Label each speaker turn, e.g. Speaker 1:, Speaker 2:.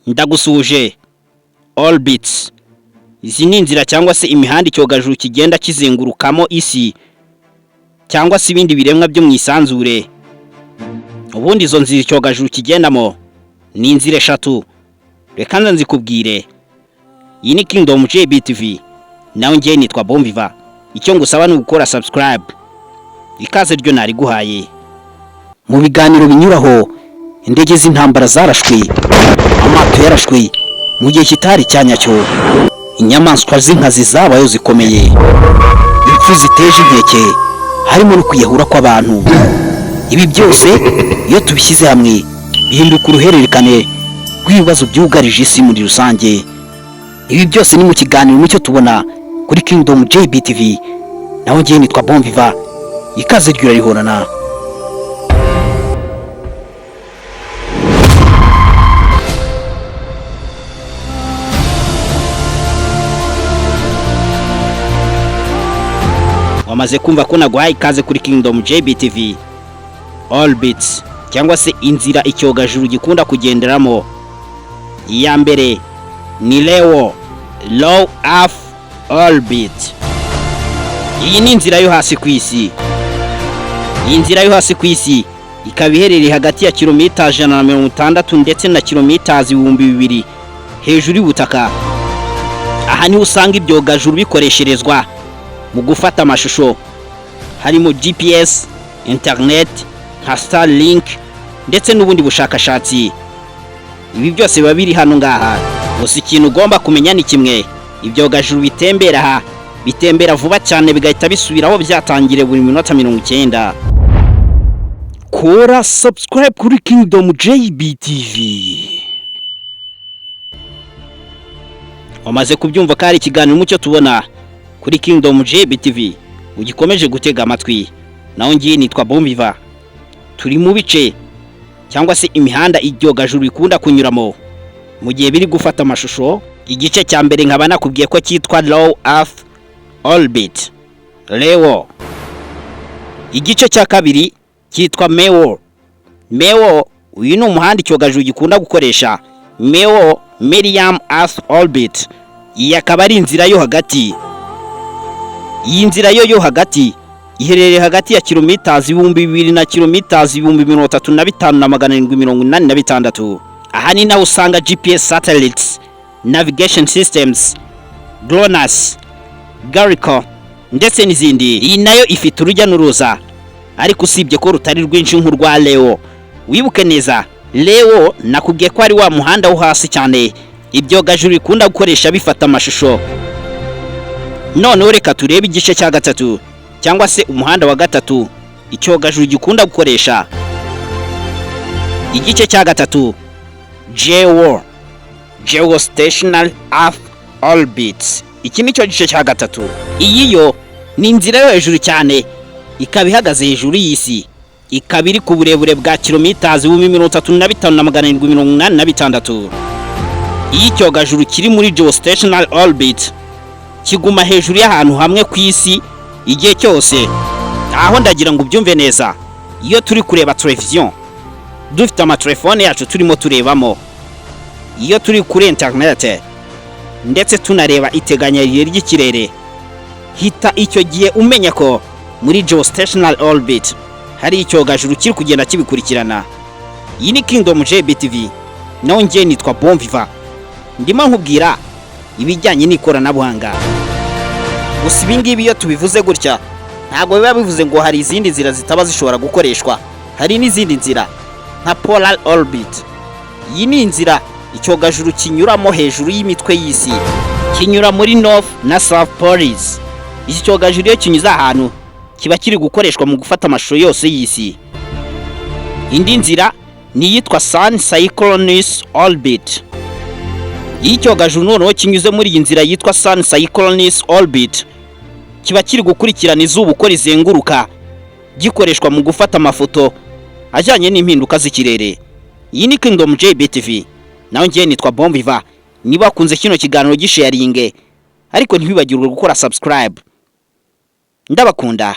Speaker 1: Ndagusuhuje. Orbits, izi ni inzira cyangwa se imihanda icyogajuru kigenda kizengurukamo isi cyangwa se ibindi biremwa byo mu isanzure. Ubundi izo nzira icyogajuru kigendamo ni inzira eshatu. Reka nze nzikubwire. Iyi ni Kingdom JBTV, nawe ngewe nitwa Bomviva. Icyo ngusaba ni ugukora subscribe. Ikaze ryo nariguhaye.
Speaker 2: Mu biganiro binyuraho, indege z'intambara zarashwe, amato yarashwe mu gihe kitari cya nyacyo, inyamaswa z'inkazi zabayo zikomeye, impfu ziteje inkeke, harimo no kwiyahura kw'abantu. Ibi byose iyo tubishyize hamwe bihinduka uruhererekane rw'ibibazo byugarije isi muri rusange. Ibi byose ni mu kiganiro Mucyo Tubona kuri Kingdom JBTV, naho ngewe nitwa Bomviva. Ikaze ryo urarihorana.
Speaker 1: Wamaze kumva ko naguhaye ikaze kuri Kingdom JBTV. Orbits cyangwa se inzira icyogajuru gikunda kugenderamo, iya mbere ni LEO, Low Earth Orbit. Iyi ni inzira yo hasi ku isi. Iyi nzira yo hasi ku isi ikaba iherereye hagati ya kilomita 160 ndetse na kilomita 2000 hejuru y'ubutaka. Aha niho usanga ibyogajuru bikoresherezwa mu gufata amashusho, harimo GPS, internet nka Starlink ndetse n'ubundi bushakashatsi. Ibi byose biba biri hano ngaha. Gusa ikintu ugomba kumenya ni kimwe: ibyogajuru bitembera aha bitembera vuba cyane, bigahita bisubira aho byatangiriye buri minota 90.
Speaker 2: Kora subscribe kuri Kingdom JBTV.
Speaker 1: Wamaze kubyumva ko ari ikiganiro Mucyo Tubona kuri Kingdom JBTV ugikomeje gutega amatwi, naho ngiye nitwa Bomviva. Turi mu bice cyangwa se imihanda ibyogajuru ikunda kunyuramo mu gihe biri gufata amashusho. Igice cya mbere nkaba nakubwiye ko cyitwa Low Earth Orbit, LEO. Igice cya kabiri cyitwa MEO. MEO, uyu ni umuhanda icyogajuru gikunda gukoresha, MEO, Medium Earth Orbit. Iyi akaba ari inzira yo hagati. Iyi nzira yo hagati iherereye hagati ya kilomita 2000 na kilomita 35,786. Aha ni naho usanga GPS satellites, navigation systems, GLONASS, Galileo ndetse n'izindi. Iyi nayo ifite urujya n'uruza, ariko usibye ko rutari rwinshi nk'urwa LEO. Wibuke neza, LEO nakubwiye ko ari wa muhanda wo hasi cyane ibyogajuru bikunda gukoresha bifata amashusho. Noneho reka turebe igice cya gatatu cyangwa se umuhanda wa gatatu icyogajuru gikunda gukoresha. Igice cya gatatu, GEO, Geostationary Earth Orbit. Iki ni cyo gice cya gatatu. Iyi yo ni inzira yo hejuru cyane, ikaba ihagaze hejuru y'isi, ikaba iri ku burebure bwa kilomita 35,786. Iyo icyogajuru kiri muri geostationary orbit kiguma hejuru y'ahantu hamwe ku isi igihe cyose. Aho ndagira ngo ubyumve neza: iyo turi kureba televiziyo dufite amatelefone yacu turimo turebamo, iyo turi kuri interinete ndetse tunareba iteganyagihe ry'ikirere, hita icyo gihe umenya ko muri geostationary orbit hari icyogajuru kiri kugenda kibikurikirana. Iyi ni Kingdom JBTV, naho njye nitwa Bomviva. Ndimo nkubwira ibijyanye n'ikoranabuhanga. Gusa ibi ngibi iyo tubivuze gutya ntabwo biba bivuze ngo hari izindi nzira zitaba zishobora gukoreshwa. Hari n'izindi nzira nka polar orbit. Iyi ni inzira icyogajuru kinyuramo hejuru y'imitwe y'isi, kinyura muri North na South Poles. Iki cyogajuru iyo kinyuze ahantu kiba kiri gukoreshwa mu gufata amashusho yose y'isi. Indi nzira ni iyitwa Sun Synchronous Orbit. Iyo icyogajuru noneho kinyuze muri iyi nzira yitwa Sun Synchronous Orbit, kiba kiri gukurikirana izuba uko rizenguruka, gikoreshwa mu gufata amafoto ajyanye n'impinduka z'ikirere. Iyi ni Kingdom JBTV, nawe ngewe nitwa Bomviva. Niba wakunze kino kiganiro, gisharinge, ariko ntiwibagirwe gukora subscribe. Ndabakunda.